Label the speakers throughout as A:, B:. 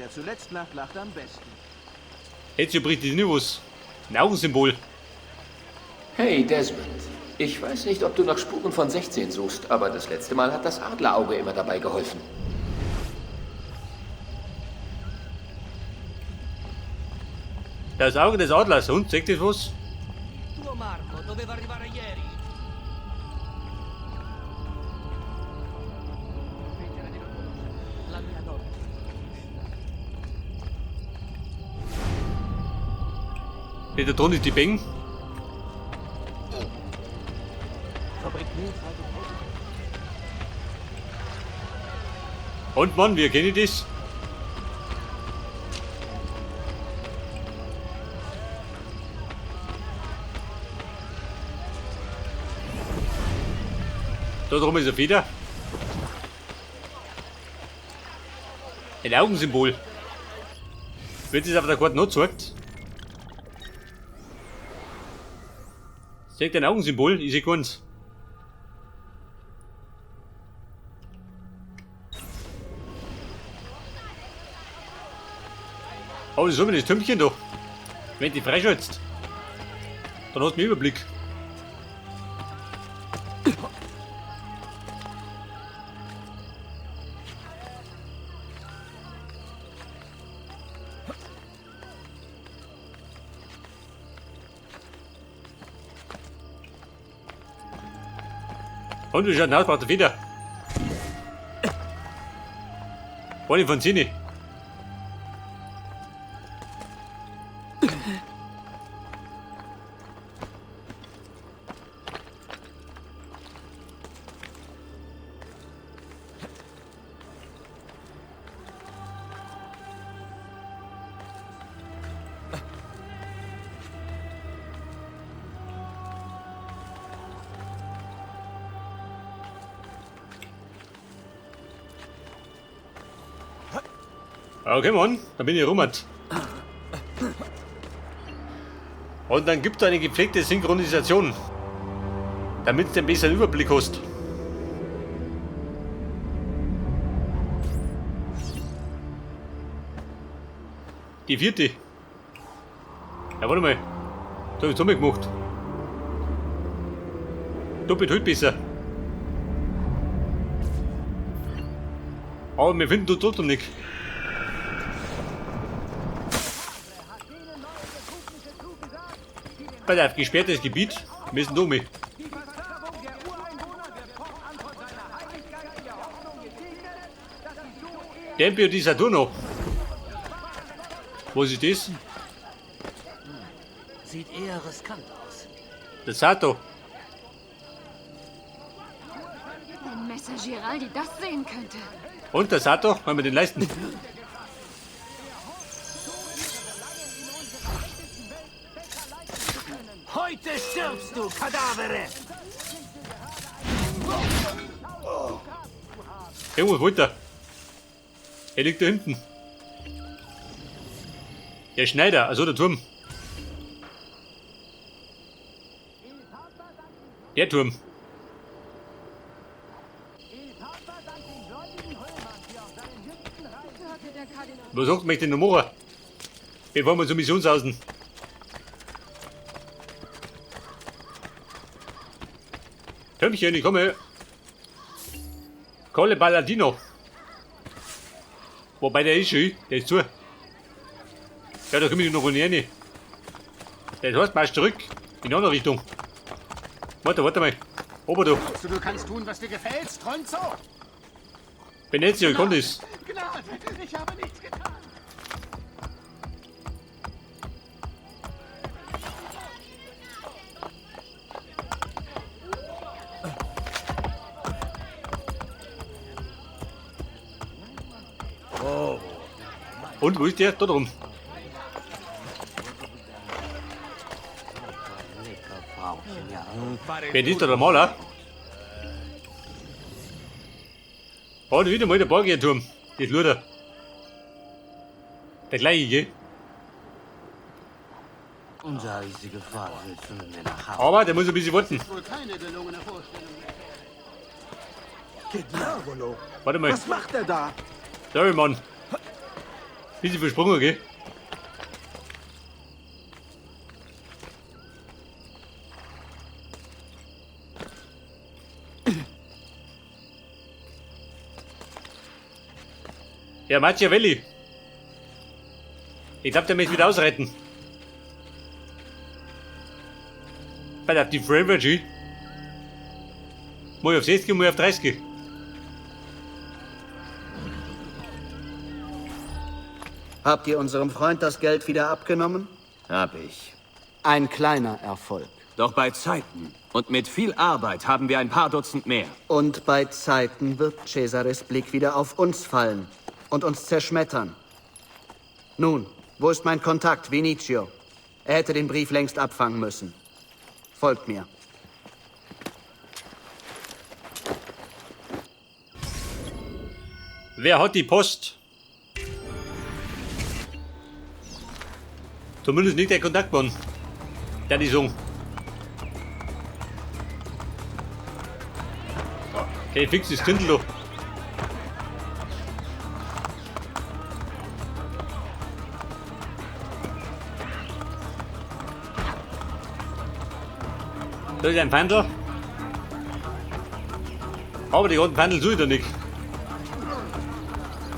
A: Wer zuletzt lacht, lacht am besten.
B: Ezio bringt die Nivus. Ein Augensymbol.
C: Hey Desmond, ich weiß nicht, ob du nach Spuren von 16 suchst, aber das letzte Mal hat das Adlerauge immer dabei geholfen.
B: Das Auge des Adlers. Und, zeigt das was?
D: Tuo Marco doveva arrivare ieri. Fingere di non conoscere la mia donna.
B: Ne, da drunten ist die Beng.
D: Verbringt mehr Zeit im Auto.
B: Und Mann, wie erkenne ich das? Da drum ist eine Feder. Ein Augensymbol. Wenn es auf der Karte noch zeigt. Zeigt ein Augensymbol, ich seh keins. Aber das ist das Türmchen da. Wenn du die freischaltest, dann hast du einen Überblick. Und wie schaut denn aus, braucht der Feder? Eine von Zini. Okay, Mann, da bin ich rum. Und dann gibt es eine gepflegte Synchronisation, damit du einen besseren Überblick hast. Die vierte. Ja, warte mal. Da hab ich so gemacht. Doppelt halt besser. Aber wir finden da trotzdem nichts. Pass auf, gesperrtes Gebiet. Wir müssen da mit. Tempio di Saturno. Was ist das?
D: Sieht eher riskant aus.
B: Der Sato.
E: Wenn Messer Giraldi das sehen könnte.
B: Und der Sato, wollen wir den leisten?
D: Heute stirbst du, Kadavere!
B: Irgendwo wollte er. Er liegt da hinten. Der Schneider, also der Turm. Der Turm. Was sagt möchte denn noch machen? Bevor wir zur Mission sausen. Türmchen, ich komme. Colle Balladino. Wobei der ist schön, der ist zu. Ja, da komme ich noch rein. Der heißt marsch zurück. In die andere Richtung. Warte, warte mal. Ober du.
A: Du kannst tun, was dir gefällt, Stronzo?
B: Venezia, ich kann das.
A: Gnade, ich habe nichts getan.
B: Und wo ist der? Da drum. Wer ist da der Maler? Oh, wieder mal der Borgia-Turm. Das Luder. Der gleiche, gell? Aber der muss ein bisschen warten. Warte mal.
A: Was macht er da?
B: Sorry, Mann. Bisschen versprungen, gell? Ja, Machiavelli. Ich glaube, der möchte wieder ausretten. Bei der die Framergy. Mal auf 60, mal auf 30.
A: Habt ihr unserem Freund das Geld wieder abgenommen?
F: Hab ich.
A: Ein kleiner Erfolg.
F: Doch bei Zeiten und mit viel Arbeit haben wir ein paar Dutzend mehr.
A: Und bei Zeiten wird Cesares Blick wieder auf uns fallen und uns zerschmettern. Nun, wo ist mein Kontakt, Vinicio? Er hätte den Brief längst abfangen müssen. Folgt mir.
B: Wer hat die Post? Zumindest nicht der Kontaktmann. Der die so. Okay, fix das Kindl da. Da ist ein Pfandl. Aber die ganzen Pfandl tue ich da nicht.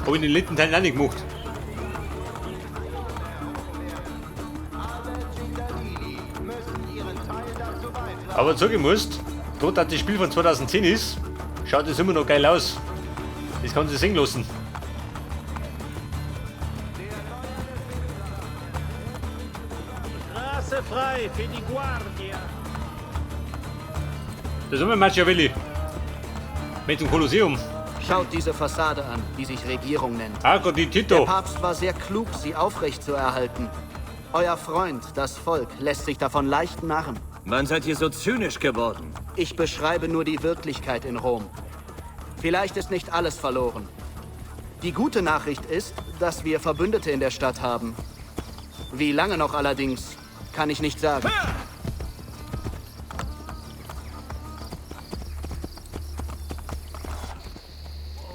B: Hab ich in den letzten Teilen auch nicht gemacht. Aber sagen musst, dort, dass das Spiel von 2010 ist, schaut es immer noch geil aus. Das kann sich sehen lassen.
D: Straße frei für die Guardia.
B: Das ist immer Machiavelli. Mit dem Kolosseum.
A: Schaut diese Fassade an, die sich Regierung nennt.
B: Ah Gott, die Tito.
A: Der Papst war sehr klug, sie aufrecht zu erhalten. Euer Freund, das Volk, lässt sich davon leicht narren.
F: Wann seid ihr so zynisch geworden?
A: Ich beschreibe nur die Wirklichkeit in Rom. Vielleicht ist nicht alles verloren. Die gute Nachricht ist, dass wir Verbündete in der Stadt haben. Wie lange noch allerdings, kann ich nicht sagen.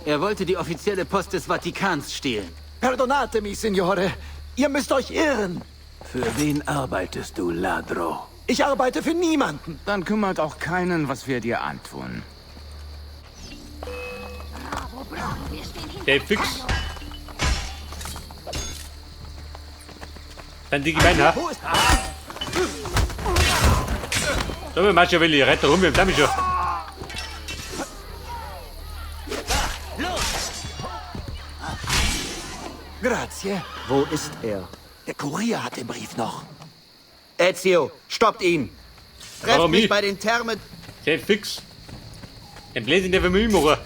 D: Er wollte die offizielle Post des Vatikans stehlen.
G: Perdonatemi, Signore. Ihr müsst euch irren.
H: Für wen arbeitest du, Ladro?
G: Ich arbeite für niemanden.
I: Dann kümmert auch keinen, was wir dir antun.
E: Bravo, bravo, wir stehen hinter
B: Der fix. Dann die Gemeinde, ha? So, wir Machiavelli, rett rum, wir haben schon.
G: Grazie.
A: Wo ist er?
G: Der Kurier hat den Brief noch.
A: Ezio, stoppt ihn! Trefft
B: Warum
A: mich
B: ich?
A: bei den Thermen.
B: Sehr fix. Den Blödsinn der Vermüll machen.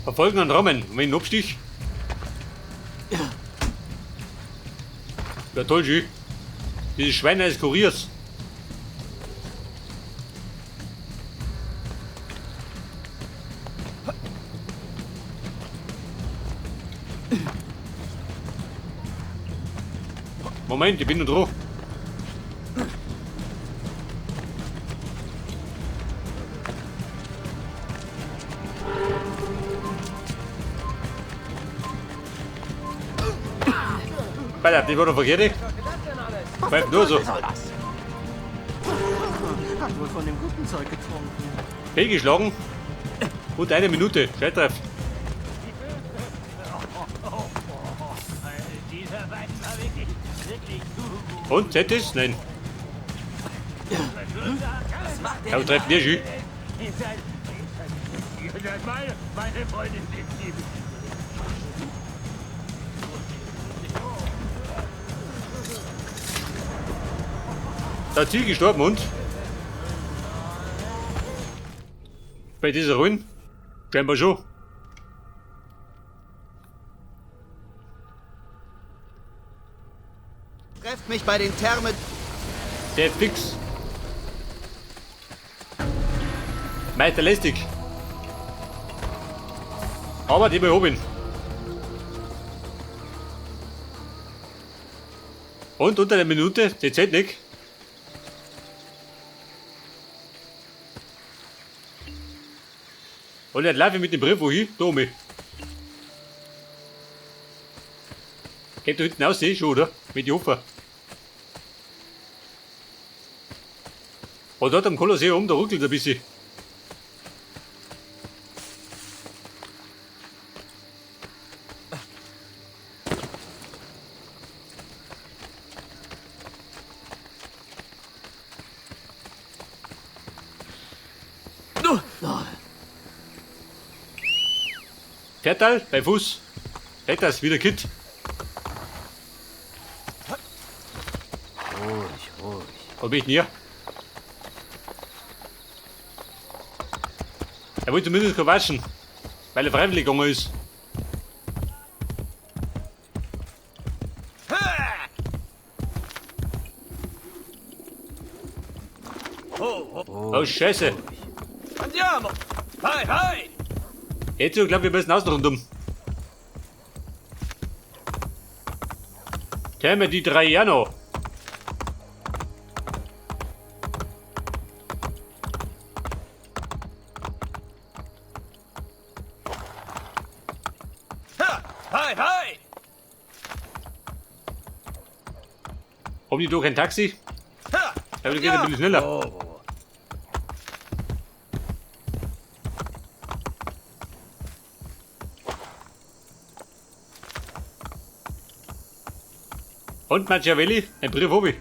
B: Verfolgen und rammen. Und wenn ich abstich? Ja, toll, schön. Dieses Schwein eines Kuriers. Moment, ich bin noch dran. Alter, das war doch verkehrt. Pfeift nur so.
D: Hat wohl von dem guten Zeug getrunken.
B: Fehlgeschlagen. Gut eine Minute. Scheitreif.
D: Dieser Wein war wirklich, wirklich gut.
B: Und, Z ist? Nein. Aber trefft mir schön.
D: Ihr seid meine Freundin sind.
B: Da Ziel gestorben und? Bei dieser Runde? Scheinbar schon.
A: Trefft mich bei den Thermen.
B: Sehr fix. Meister lästig. Aber die mal oben. Und unter der Minute, die zählt nicht. Und jetzt laufe ich mit dem Brief wohin? Da oben. Geht da hinten aus, eh schon, oder? Mit den Hofer. Und dort am Kolosseum, da ruckelt ein bisschen. Fertal, bei Fuß. Das wieder Kit.
H: Ruhig, ruhig.
B: Wo bin ich denn hier? Er wollte zumindest kein waschen, weil er freiwillig gegangen ist. Oh, Scheiße.
F: Andiamo! Vai, vai!
B: Jetzt, ich glaube, wir müssen außen rundum. Terme di Traiano.
F: Vai, vai!
B: Haben die da kein Taxi? Ja, das geht ein bisschen schneller. Und Machiavelli, ein Brief hab ich.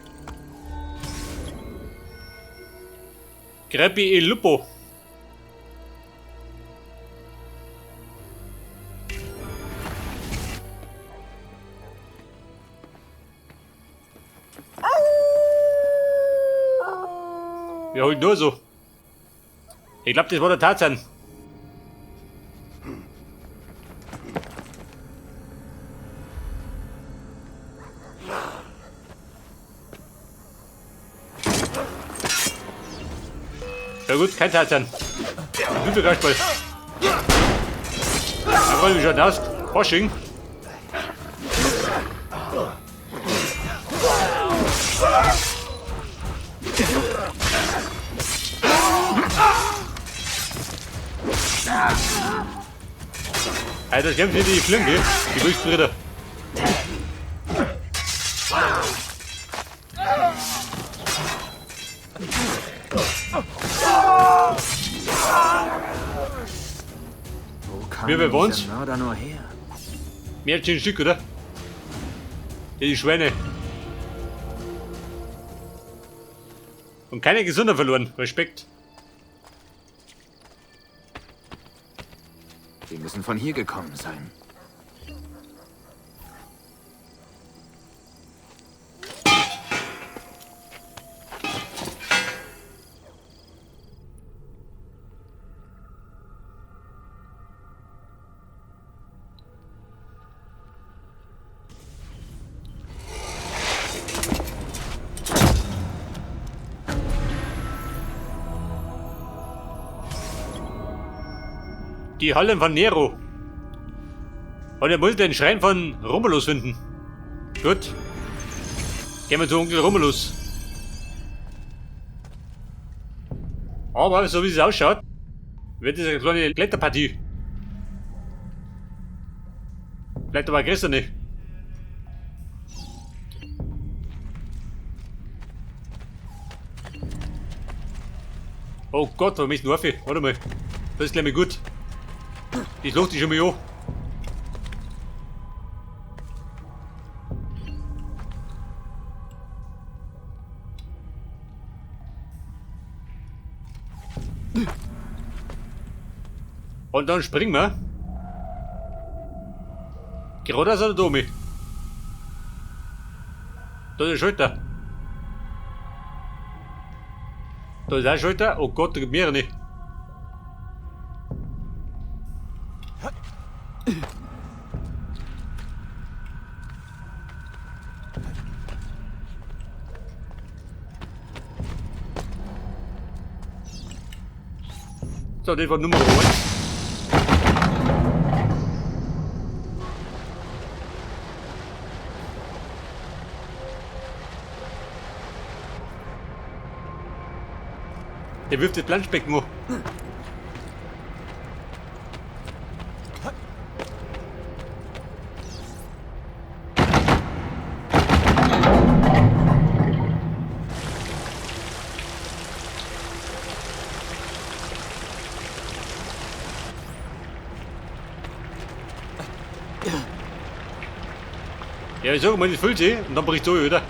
B: Crepi e Lupo. Wir holen nur so. Ich glaub, das war der Tarzan. Ja gut, kein Tarzan. Güte Kasperl. Da wollen wir schon aus. Fasching. Alter, das kämpfen die Flinke, die Glücksbrüder.
H: Wo kam
B: Wir, wer
H: dieser
B: wohnt's?
H: Mörder nur her?
B: Mehr als 10 Stück, oder? Die Schweine. Und keine Gesundheit verloren. Respekt.
I: Sie müssen von hier gekommen sein.
B: Die Hallen von Nero. Und er muss den Schrein von Romulus finden. Gut. Gehen wir zu Onkel Romulus. Aber so wie es ausschaut, wird es eine kleine Kletterpartie. Vielleicht aber gestern nicht. Oh Gott, wo müssen wir auf? Warte mal. Das ist gleich mal gut. Ich lohnt sich schon mal an. Und dann springen wir. Geradeaus oder da oben? Da ist der Schalter. Da ist auch ein Schalter. Oh Gott, da gibt mehrere nicht. So, das war Nummer 1. Der wirft das Planschbecken an. Ja, ich sag mal, das füllt sich und dann bricht so wieder.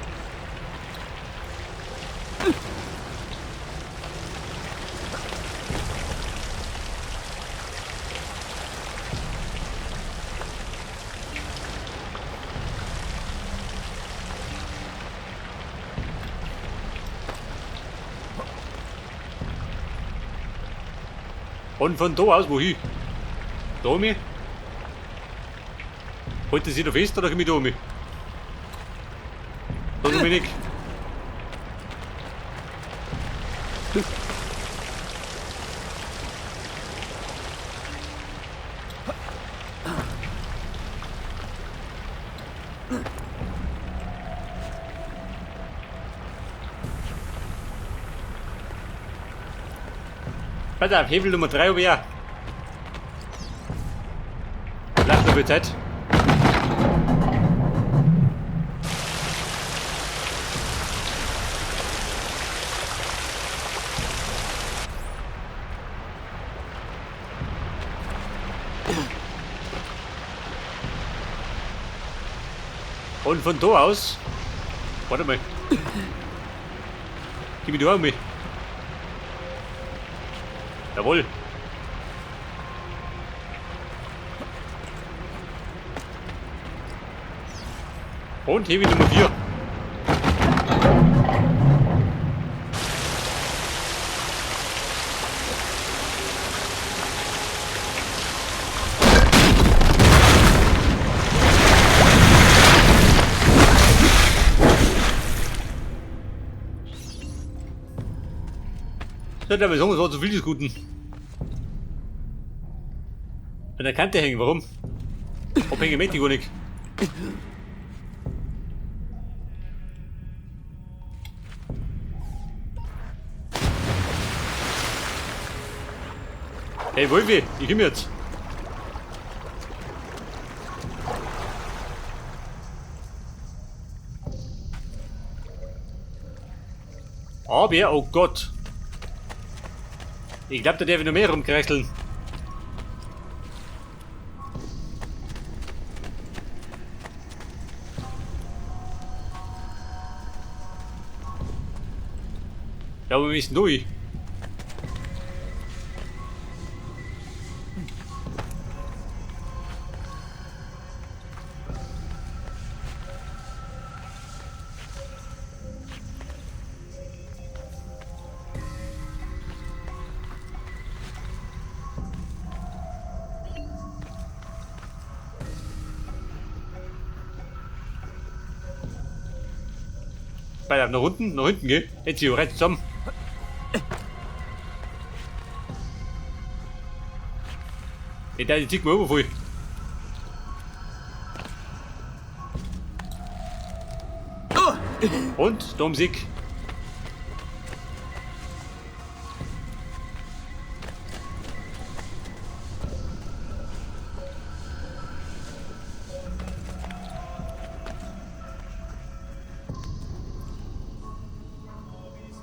B: Und von da aus, wohin? Da mich? Halten Sie da fest oder komm ich da mich? Da Dominik. Pass auf, Hebel Nummer 3 habe ich auch. Lass noch viel Zeit. Und von da aus. Warte mal. Gib mir da mit. Jawohl. Und Hebel Nummer 4. Ich würde aber sagen, es war zu viel des Guten. An der Kante hängen, warum? Abhängen möchte ich gar nicht. Hey Wolfi, ich komm jetzt. Aber, oh Gott. Ich glaube, da darf ich noch mehr rumkrächseln. Ja, aber wir müssen durch. Weiter nach unten, nach hinten, gell? Jetzt hier, rechts zusammen. Ich da die zieht mir voll. Und, da um Sieg.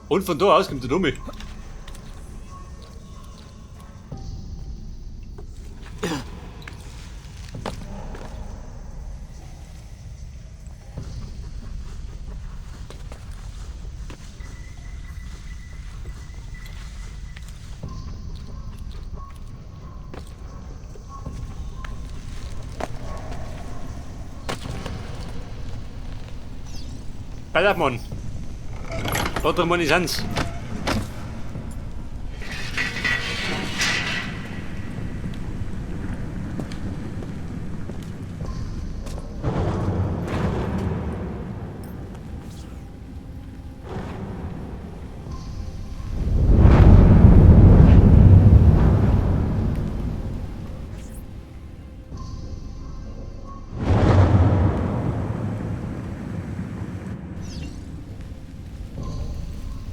B: Und von da aus kommt der Dumme. Pass auf, Mann. Da drin meine sind's.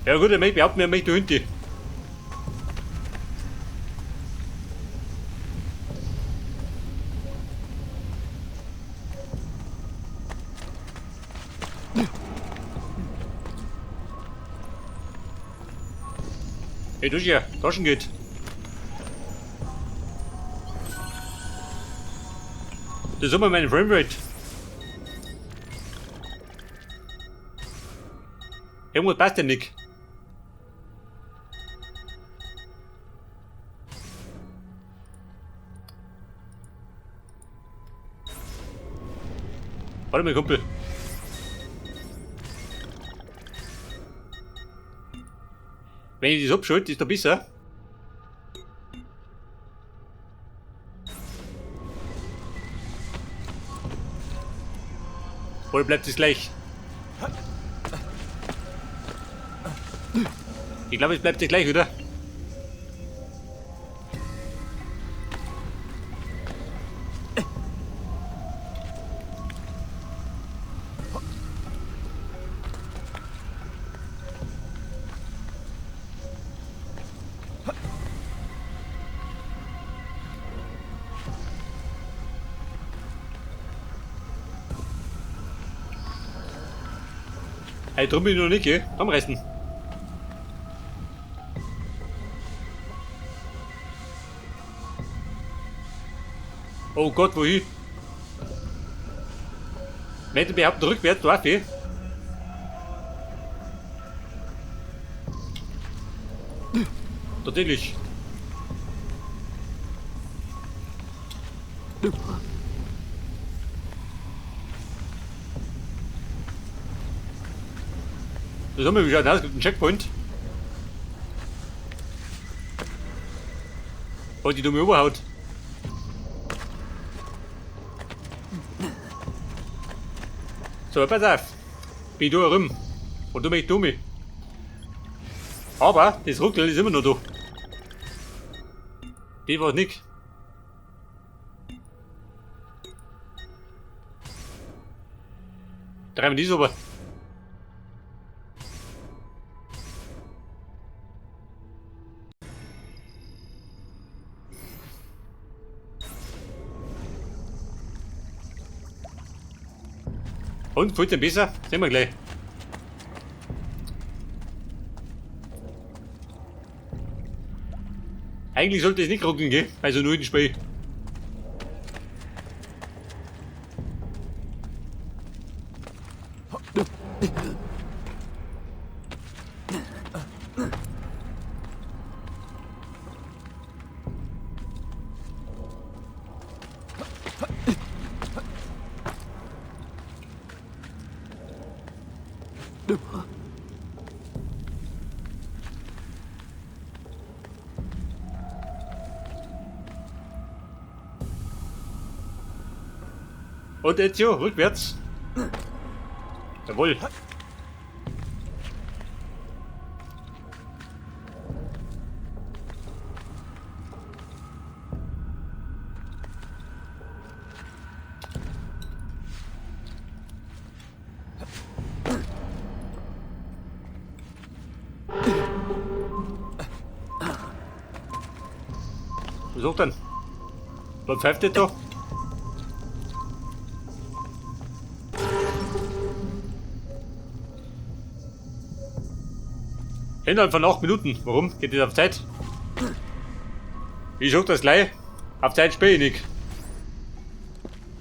B: Ja gut, er möchte behaupten, er möchte hinten. Hey, du hier, Taschengeld. Das ist immer meine Framerate. Irgendwas passt ja nicht. Warte mal, Kumpel. Wenn ich das abschalte, ist da besser. Oder bleibt es gleich? Ich glaube, es bleibt es gleich, oder? Hey, drum bin ich noch nicht, gell? Komm, reißen. Oh Gott, wohin? Wenn du behaupten, rückwärts, du Affe. Tatsächlich. Das haben wir wieder. Es gibt einen Checkpoint. Oh, die dumme Oberhaut. So, pass auf. Bin ich da rum. Und du mich dumme. Aber das Ruckeln ist immer noch da. Die war nicht. Dreimal die aber. Und, gefällt dir besser? Sehen wir gleich. Eigentlich sollte es nicht ruckeln, gell? Also nur in Spiel. Und Ezio, rückwärts. Jawohl. Was sagt denn? Was pfeift der da? Innerhalb von 8 Minuten. Warum? Geht das auf Zeit? Ich sag das gleich. Auf Zeit spiele ich nicht.